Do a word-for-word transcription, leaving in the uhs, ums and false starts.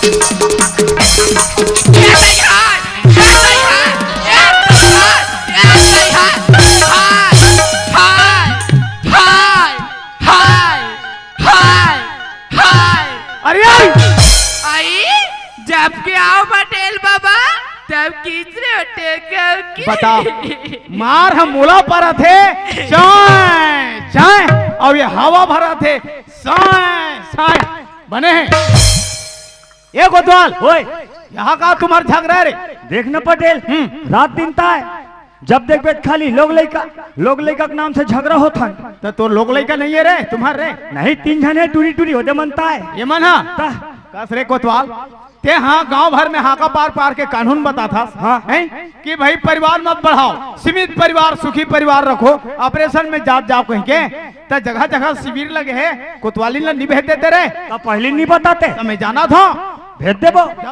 अरे आई, जब के आओ पटेल बाबा, तब खींच रहे हो टेकव की। बता, मार ह मोला परत हे, चाय चाय, अउ ये हवा भरत हे, साय साय। बने हे। ए कोतवाल, ओए। यहाँ का तुम्हार झगरा रे? देख न पटेल, हम्म। रात दिन ताय, जब देखबे त खाली लोग लइका, लोग लइका के नाम से झगरा होत हे। त तोर लोग लइका नइ हे रे, तुम्हार रे? नहीं, तीन झन हे टूरी टूरी, ओदे मन ताय। ये मन हा? ता। कस रे कोतवाल, ते हा गांव भर में हाका पार पार के कानून बताथस, हाँ। हैं? कि भाई परिवार मत बढ़ाओ, सीमित परिवार, सुखी परिवार रखो, ऑपरेशन में जात जाओ कहिके, त जगह जगह शिविर लगे हे, कोतवालिन ला नइ भेज देते रे। त पहिली नइ बताते। त मैं जानत हंव। भेज देबो।